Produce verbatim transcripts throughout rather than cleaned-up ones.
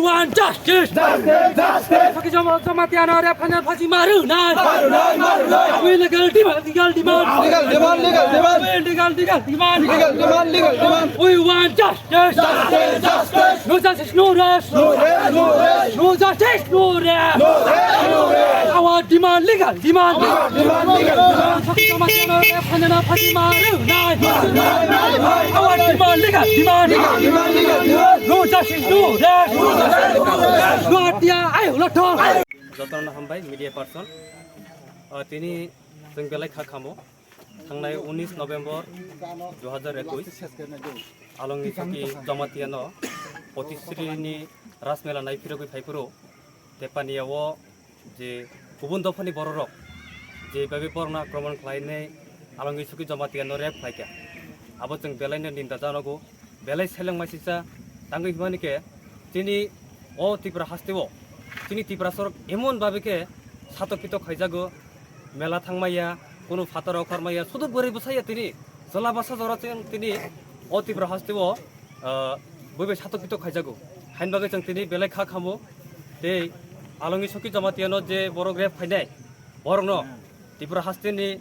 want justice. Justice, justice. Saki Jama-, Jamatia no rep khaina phasi maru nai. Maru nai, maru nai. We legal demand, legal demand. Legal demand, legal demand. We legal, legal demand. Legal demand, legal demand. We want justice. Justice, justice. No justice, no rest. No rest, no rest. No justice, no rest. No rest, no rest. Our demand, legal demand. Our demand, legal demand. Saki Jamatia no rep khaina phasi maru nai. Maru nai, maru nai. Our demand, legal demand. Legal demand, legal demand. No justice, no rest. No justice, no rest. Jamatia, ayo, lotho. Jotono hambai, media person. Ah, tini chwng belai kha khamo. Thangnai unis November dui hazar ekush, Alongni Saki Jamatia no Potisri ni Rasmela nai phirogwi phaiphuru, Tepania o je kubun dophani bororok je babe borokno akromon khlainai Alongni Saki Jamatia no rep khlaikha, abo chwng belaino ninda janogo. Belai seleng maisisa tangwi himani khe chini o Tripura hasteo chini Tiprasarok emon babe khe satok pitok khaijago, mela thangmaya, kunu phataro okharmaya, sudu bwrwi bwsaya tini chwla basa jora chwng tini o Tripura hasteo, ah, bwbai satok pitok khaijago. Hain bagwi chwng tini belai kha khamo tei Alongni Saki Jamatia no je borok rep khainai borokno Tripura hasteni,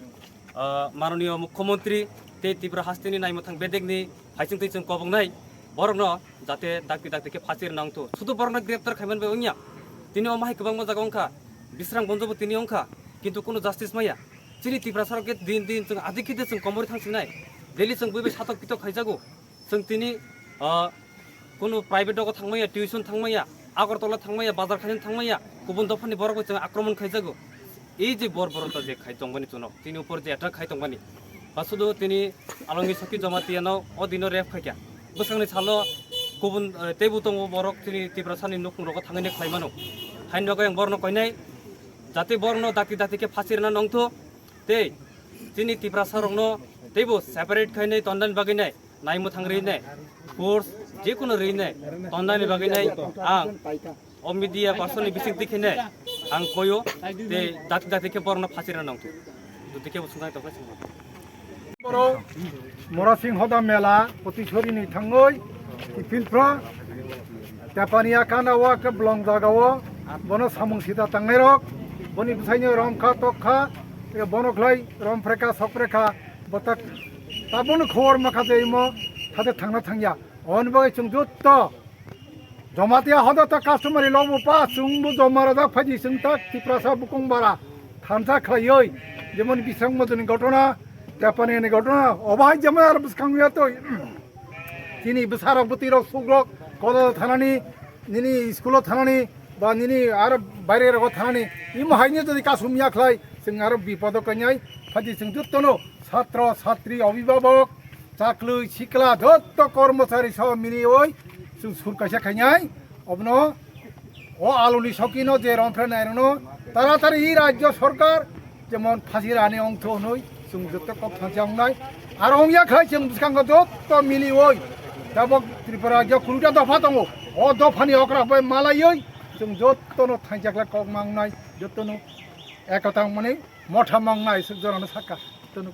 ah, manoniyo mukhyamantri tei Tripura hasteni naimwthang bedekni phaising twi chwng kobongnai borokno jate dakti dakti khe phasi rwna wngthu. Sudu borokno greptar khaimani bai wngya. Tini omo hai kwbangma jaga wngkha, Bisrang Bonjobo tini wngkha, kintu kunu justice maya. Chini Tiprasarok khe din din chwng adik khe de chwng komorwi thangsingnai. Daily chwng bui bai satok pitok khaijago. Chwng tini, ah, kunu private dogo thangmaya, tuition thangmaya, Agartala thangmaya, bazar khaina thangmaya, kubun dophani borok bai chwng akromon khaijago. Ei je bor borok je khai tongmani chwngno, tini upor je attack khai tongmani. Ba sudu tini Alongni Saki Jamatia no o dino rep khaikha. Bwskangni salo kubun, eh, teibo tongo borok chini Tiprasani nukhung rogo thangwi khlaimano. Hain bagwi ang borno koinai, jate borno dakti dakti khe phasi rwna nongthu, tei chini Tiprasarokno teibo separate khainai tonnani bagwi nai. Naimwthang rinai, force, jekunu rinai, tonnani bagwi nai ang o media person ni bising tikhinai ang koyo, tei dakti dakti khe borokno phasi rwna nangthu. Jodi khe bo swngna tongkha swngma. Borok Morasing Hoda Mela, Potisori ni thangwi, Tipilpra, Tepania Kanda o khe Blong jaga o, bono samung sita tangnai rok, boni bwsaino rom kha, tok kha, bono khlai rom phre kha, sok phre kha, botak, tabuk no khobor ma kha je imo, hade thangna thangya. Oni bagwi chwng jotto Jamatia hoda ta customary law bo pa, chwng bo joma rajak phaidi chwng ta Tiprasa bukung bara thansa khlaiwi, jemon Bisrang Bonjobo ni ghotona, Tepania ni ghotona, obo hai jemon ar bwskang ya toi. Chini bwsarok bwtwirok sukrok kodo thanani, nini school o thanani, ba nini aro baire rogo thanani, imo haino jodi kasum ya khlai, chwng aro bipodo kanyai, phaidi chwng jottono, satro, satri, obhibhabok, chaklwi, sikla, jotto kormochari so minioi, chwng sur kaisa khainai, obono, o Alongni Saki no je romphre nai rwno, taratari i rajyo sorkar, jemon phasi rani ongtho hwnwi chwng jotto kok thansa wngnai. Aro wngya khlai chwng bwskango jotto miliwi tabok Tripura rajyo kuruta dopha tongo. O dophani okra bai malaiwi chwng jottono thansa khlai kok mangnai, jottono ekota wngmani motha mangnai swk jorano sakha. Jottono